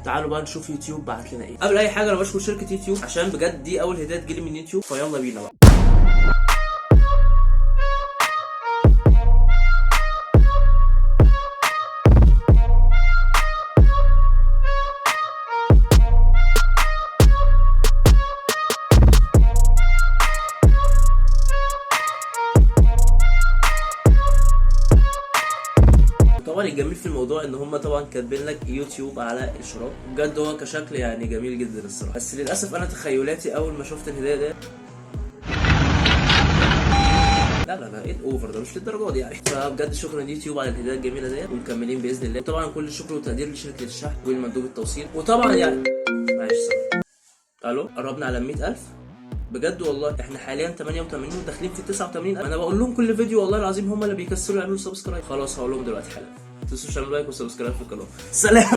تعالوا بقى نشوف يوتيوب بعت لنا ايه. قبل اي حاجة انا بشكر شركة يوتيوب عشان بجد دي اول هديه تجيلي من يوتيوب، فيلا بينا بقى. طبعا الجميل في الموضوع ان هم طبعا كاتبين لك يوتيوب على الشراب، بجد هو كشكل يعني جميل جدا الصراحه. بس للاسف انا تخيلاتي اول ما شفت الهدية دي، لا لا لا، ايه ال over ده؟ مش للدرجة دي يعني. فبجد شكرا يوتيوب على الهدية الجميلة دي، ومكملين باذن الله. طبعا كل الشكر والتقدير لشركة الشحن والمندوب التوصيل. وطبعا يعني معلش ثواني. الو، قربنا على 100,000 بجد والله. احنا حاليا 88 وداخلين في 89. انا بقول لهم كل فيديو والله العظيم هم اللي بيكسروا يعملوا subscribe. خلاص هقول لهم دلوقتي حالا، ما تنسوش تعملوا like و subscribe في القناة. سلام.